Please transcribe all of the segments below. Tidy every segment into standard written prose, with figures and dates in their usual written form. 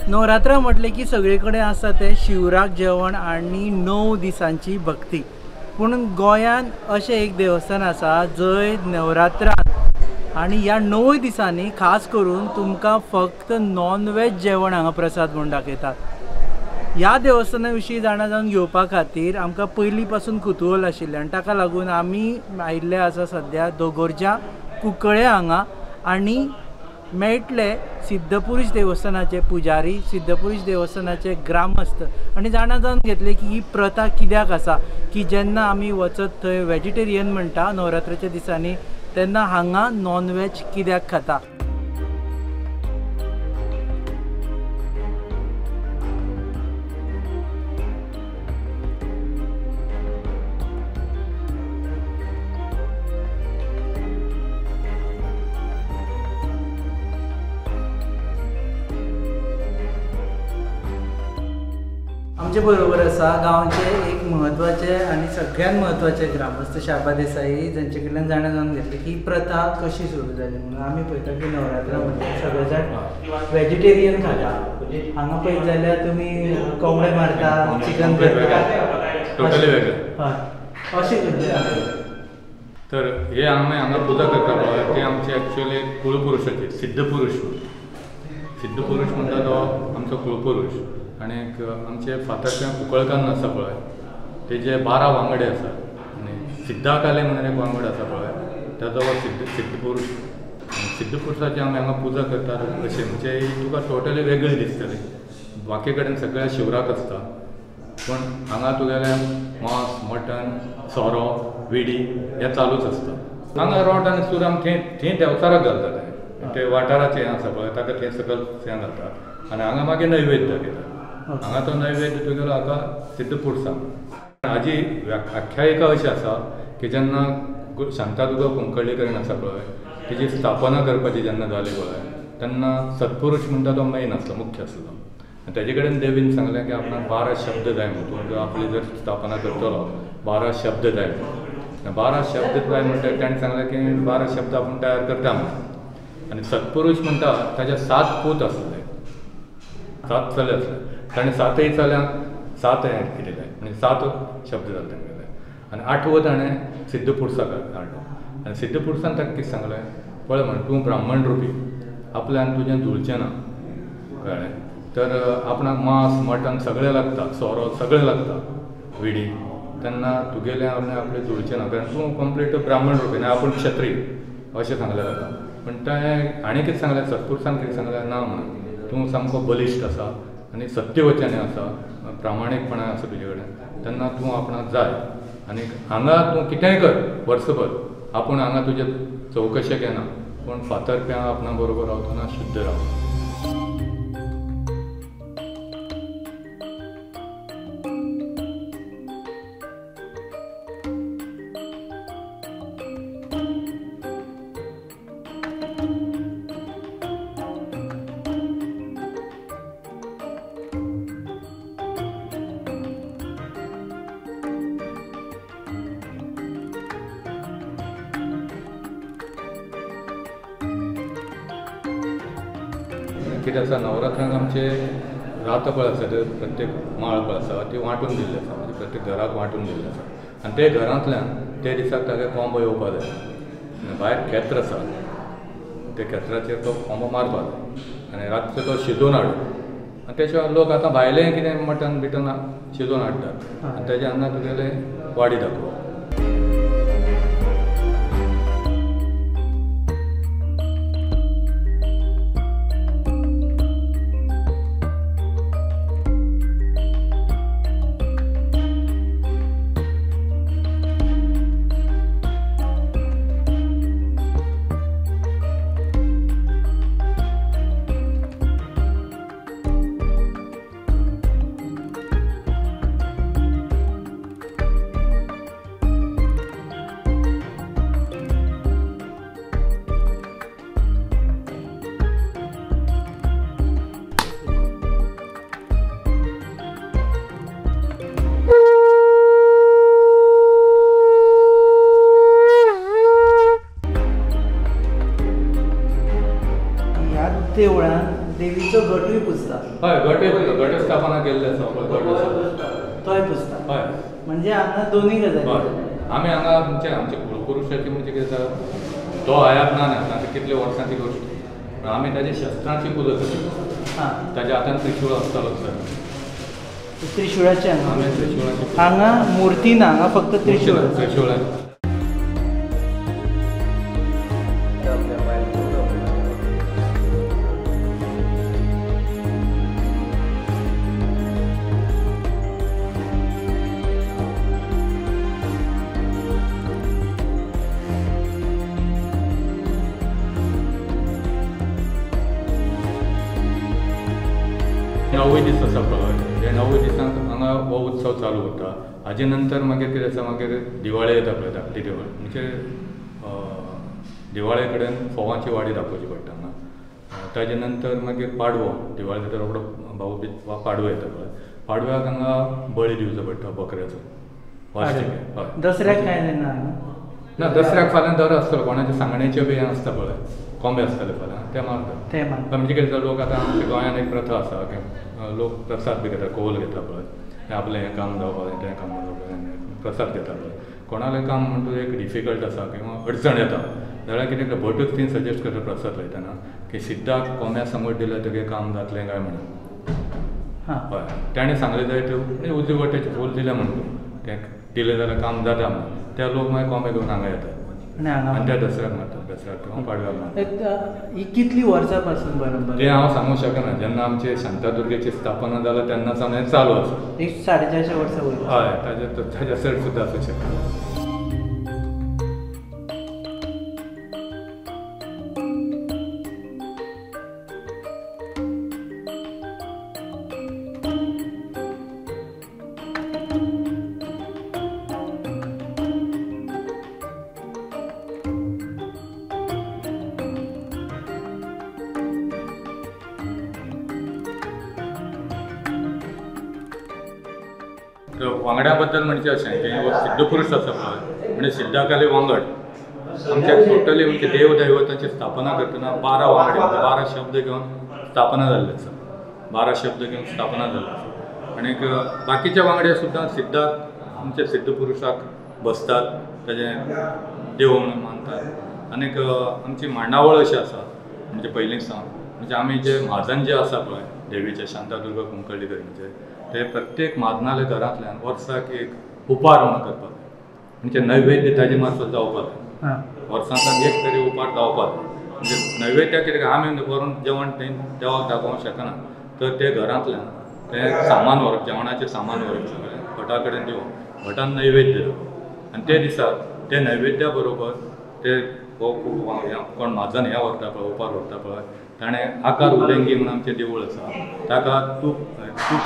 नवरात्रा म्हटलें की सगळे कडेन आसा तें शिवराक जेवण आनी 9 दिसांची भक्ती। पूण गोंयांत अशें एक देवस्थान आसा जंय नवरात्रांत आनी ह्या 9 दिसांनी खास करून तुमकां फक्त नॉन वेज जेवण हांगा प्रसाद म्हूण दाखयतात। ह्या देवस्थाना विशीं जाणा जावन घेवपा खातीर आमकां पयलीं पासून कुतूहल आशिल्लें आनी ताका लागून आमी आयिल्ले आसा सद्या दोगोरच्या कुंकळे हांगा आनी मेळटले सिद्धपुरुष देवस्थानाचे पुजारी, सिद्धपुरुष देवस्थानाचे ग्रामस्थ आनी जाणा जावन घेतले की ही प्रथा कित्याक आसा की जेन्ना आमी वचत थंय वेजिटेरियन म्हणटा नवरात्राच्या दिसांनी तेन्ना हांगा नॉन वेज कित्याक खाता। आमचे बरोबर आसा गांवचे एक म्हत्वाचे आनी सगळ्यांत म्हत्वाचे ग्रामस्थ शाबा देसाई, जांचे कडल्यान जाणा जावन घेतले की प्रथा कशी सुरू जाली म्हणून। आमी पळयता की नवरात्रा म्हणजे सगळे जाण वेजिटेरियन खाता, हांगा पळयत जाल्यार तुमी कोंबडे मारता, चिकन करता, टोटली वेगळें। हय, अशें करता। तर हे आमी हांगा पुजा करता पळय ते आमचे एक्चुअली कुळपुरुषाचे सिद्धपुरुष। सिद्धपुरुष म्हणटा तो आमचो कुळपुरुष आनी आमचे फातर्प्यां कुंकळकान्न आसा पळय तेजे 12 वांगडे आसा आनी सिद्धाकाले म्हणून एक वांगड आसा पळय ताजो हो सिद्धपुरुष। सिद्धपुरुषाची आमी हांगा पुजा करतात अशें म्हणजे तुका टोटली वेगळी दिसतली। बाकी कडेन सगळ्या शिवराक आसता पूण हांगा तुगेलें मांस, मटन, सोरो, विडी हें चालूच आसता। हांगा रोट आनी सूर आमी थंय थंय देंवचाराक घालतात, ते वाठाराचें हें आसा पळय ताका थंय सकयल हें घालतात आनी हांगा मागीर नैवेद्य दाखयतात। हांगा तो नैवेद्य तुगेलो हाका सिद्धपुरुषाक। हाजी आख्यायिका अशी आसा की जेन्ना शांतादुर्गा कुंकळ्ळीकरण आसा पळय तेजी स्थापना करपाची जेन्ना जाली पळय तेन्ना सत्पुरुष म्हणटा तो मेन आसलो, मुख्य आसलो आनी तेजे कडेन देवीन सांगलें की आपणाक 12 शब्द जाय म्हणून, तूं जर आपली जर स्थापना करतलो 12 शब्द जाय म्हणून। 12 शब्द जाय म्हणटा ताणें सांगलें की 12 शब्द आपूण तयार करता म्हणून। आनी सत्पुरुष म्हणटा ताजे 7 पूत आसले, 7 चले आसले, ताणें 7 चल्यांक 7 हें केलें म्हणजे 7 शब्द जाले तांगेले आनी 8वो ताणें सिद्धपुरुषाक हाडलो आनी सिद्धपुरुषान ताका कितें सांगलें पळय म्हण तूं ब्राह्मण रुपी आपल्यान तुजें जुळचें ना, कळ्ळें, तर आपणाक मांस मटन सगळें लागता, सोरो सगळें लागता, विडी, तेन्ना तुगेलें आपणें आपलें जुळचें ना कारण तूं कंप्लीट ब्राह्मण रुपी आनी आपूण क्षत्रीय अशें सांगलें ताका। पूण तें हाणें कितें सांगलें, सत्पुरुषान कितें सांगलें ना म्हणून तूं सामको बलिश्ट आसा आनी सत्यवचने आसा, प्रामाणीकपणा आसा तुजे कडेन, तेन्ना तूं आपणाक जाय आनी हांगा तूं कितेंय कर वर्सभर आपूण हांगा तुजे चवकशेक येना पूण फातर्प्यां आपणा बरोबर रावतना शुद्ध राव। कितें आसा नवरात्रांक आमचे रात पळय आसा ते प्रत्येक माळ पळय आसा ती वांटून दिल्ली आसा, म्हणजे प्रत्येक घराक वांटून दिल्ली आसा आनी ते घरांतल्यान ते दिसाक ताका कोंबो येवपा जाय, भायर खेत्र आसा ते खेत्राचेर तो कोंबो मारपा जाय आनी रातचो तो शिजोवन हाडप आनी तेच्या लोक आतां भायलें कितें मटन बिटन शिजोवन हाडटात आनी तेज्या हांगा तुगेलें वाडी दाखोवप। पुजता. हय, घट स्थापना केल्ली आसा, तोय पुजता. हय, म्हणजे हांगा दोनूय गजाली. आमी हांगा म्हणजे आमच्या कुळपुरुशाची म्हणजे कितें आसा तो आयात ना आतां कितले वर्सांची गोश्ट, पूण आमी ताजे शस्त्रांची पुजा करता. ताज्या हातान त्रिशूळ आसतालो सर, त्रिशूळाचे आमी त्रिशूळाची हांगा मुर्ती ना, हांगा फक्त त्रिशूळ. त्रिशूळाची णवूय दीस आसा पळय, हे णवूय दिसांक हांगा हो उत्सव चालू उरता. हाजे नंतर मागीर कितें आसा, मागीर दिवाळी येता पळय, धाकटी दिवाळी म्हणजे दिवाळे कडेन फोवांची वाडी दाखोवची पडटा हांगा. ताजे नंतर मागीर पाडवो, दिवाळे नंतर रोखडो भाऊ वा पाडवो येता पळय, पाडव्याक हांगा बळी दिवचो पडटा बकऱ्याचो. हय, दसऱ्याक कांय ना ना, दसऱ्याक फाल्यां दर आसतलो, कोणाचे सांगण्याचे बी हें आसता पळय, कोंबे आसतले फाल्यां ते मारता. ते मारता म्हणजे कितें लोक आतां आमच्या गोंयांत एक प्रथा आसा की लोक प्रसाद बी घेता, कौल घेता पळय, हें आपलें हें काम जावपाक तें काम जावपाक प्रसाद घेता पळय. कोणालें काम म्हणटा एक डिफिकल्ट आसा किंवा अडचण येता जाल्यार कितें भटूच ती सजेस्ट करता प्रसाद लायतना की सिद्धाक कोंब्या सांगोड दिल्यार तुगें काम जातलें काय म्हणून. हय, ताणें सांगलें जायत म्हणजे उजवी वटेचें फूल दिलें म्हणून तें दिलें जाल्यार काम जाता म्हणून त्या लोक मागीर कोंबे घेवन हांगा येतात आनी त्या दसऱ्याक मारतात, दसऱ्याक किंवा पाडव्याक मारतात. ही कितली वर्सां पासून बरोबर तें हांव सांगूंक शकना. जेन्ना आमचे शांतादुर्गेची स्थापना जाला तेन्ना सावन हें चालू आसा, एक 450 वर्सां वयर. हय, ताज्या चड सुद्दां आसूं शकता. वांगड्या बद्दल म्हणजे अशें की हो सिद्धपुरुष आसा पळय, म्हणजे सिद्धाकाले वांगड आमच्या टोटली म्हणजे देवदैवताची स्थापना करतना 12 वांगडे म्हणजे 12 शब्द घेवन स्थापना जाल्ली आसा, 12 शब्द घेवन स्थापना जाल्ली आसा. आनीक बाकीचे वांगडे सुद्दां सिद्धाक आमच्या सिद्धपुरुषाक बसतात, ताजें देव म्हणून मानतात. आनीक आमची मांडावळ अशी आसा म्हणजे पयलीं सावन म्हणजे आमी जे म्हाजन जे आसा पळय देवीचे शांतादुर्गा कुंकळ्ळीकर म्हणजे ते प्रत्येक म्हाजनाल्या घरांतल्यान वर्साक एक उपार म्हणून करपाक जाय, म्हणजे नैवेद्य ताजे मार्फत जावपाक जाय, वर्सांतल्यान एक तरी उपार जावपाक जाय. म्हणजे नैवेद्य कितें आमी व्हरून जेवण थंय देवाक दाखोवंक शकना, तर ते घरांतल्यान तें सामान व्हरप, जेवणाचें सामान व्हरप सगळें भटा कडेन दिवप, भटान नैवेद्य दिवप आनी ते दिसा ते नैवेद्या बरोबर ते हो कोण म्हाजन हें व्हरता पळय, उपार व्हरता पळय, ताणें आकार उदेंगी म्हणून आमचें देवूळ आसा ताका तूप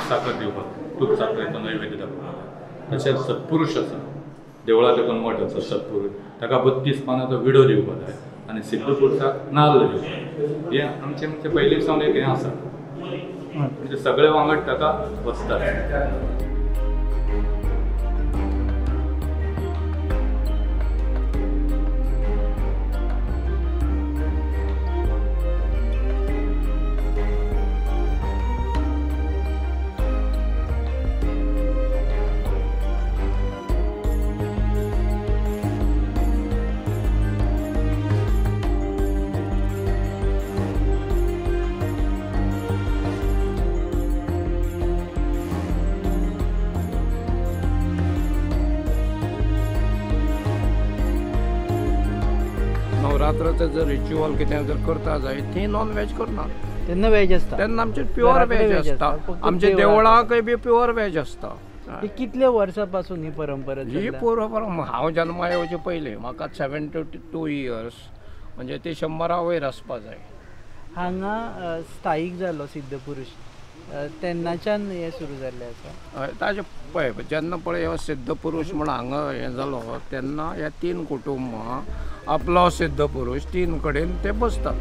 साकर दिवपाक, तूप साकरेचो नैवेद्य दाखोवपाक. तशेंच सत्पुरुष आसा देवळा तेकून मठ आसा सत्पुरुष, ताका 32 पानाचो विडो दिवपाक जाय आनी सिद्धपुरुषाक नाल्ल दिवपाक जाय. हें आमचें म्हणजे पयलीं सावन एक हें आसा, म्हणजे सगळे वांगड ताका वचतात. नवरात्राचें जर रिच्युअल कितें जर करता जायत ती नॉन वेज करना, तेन्ना वेज आसता, तेन्ना आमचें प्युअर वेज आसता, आमच्या देवळाकय बी प्युअर वेज आसता. कितले वर्सां पासून ही परंपरा? ही परंपरा हांव जल्मा येवचे पयलीं, म्हाका 72 इयर्स म्हणजे ती 100 वयर आसपा जाय. हांगा स्थायीक जालो सिद्धपुरुष तेन्नाच्यान हें सुरू जाल्लें आसा. ताजें पळय जेन्ना पळय हो सिद्धपुरुष म्हण हांगा हें जालो तेन्ना ह्या 3 कुटुंबां आपलो सिद्धपुरुष 3 कडेन ते बसतात.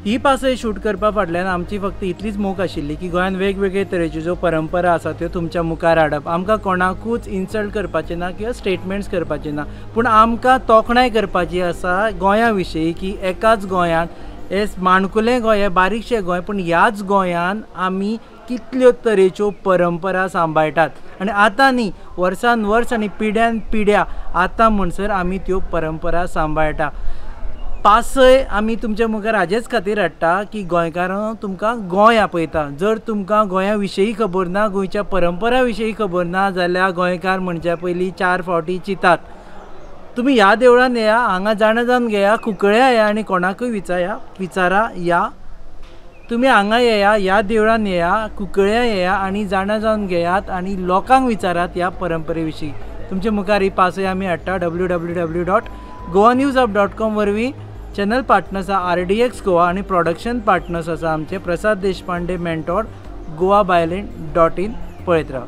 ही पासय शूट करपा फाटल्यान आमची फक्त इतलीच मोख आशिल्ली की गोंयांत वेगवेगळे तरेच्यो ज्यो परंपरा आसा त्यो तुमच्या मुखार हाडप. आमकां कोणाकूच इन्सल्ट करपाचें ना किंवा स्टेटमेंट्स करपाचें ना, पूण आमकां तोखणाय करपाची आसा गोंया विशयी की एकाच गोंयांत हे माणकुलें गोंय, हें बारीकशें गोंय, पूण ह्याच गोंयांत आमी कितल्यो तरेच्यो परंपरा सांबाळटात आनी आतां न्ही वर्सान वर्स आनी पिड्यान पिड्या आतां म्हणसर आमी त्यो परंपरा सांबाळटा. पासय आमी तुमच्या मुखार हाजेच खातीर हाडटा की गोंयकारां तुमकां गोंय आपयता. जर तुमकां गोंया विशयी खबर ना, गोंयच्या परंपरा विशयी खबर ना जाल्यार गोंयकार म्हणच्या पयलीं 4 फावटी चिंतात. तुमी ह्या देवळान येया, हांगा जाणा जावन घेया, कुंकळ्या येया आनी कोणाकूय विचारा या. तुमी हांगा येया, ह्या देवळान येया, कुंकळ्या येया आनी जाणा जावन घेयात आनी लोकांक विचारात ह्या परंपरे विशीं. तुमचे मुखार ही पासय आमी हाडटा www.goanewshub.com वरवीं. चॅनल पार्टनर्स आसा RDX Goa आनी प्रोडक्शन पार्टनर्स आसा आमचे प्रसाद देशपांडे मेंटोर goabyline.in. पळयत राव.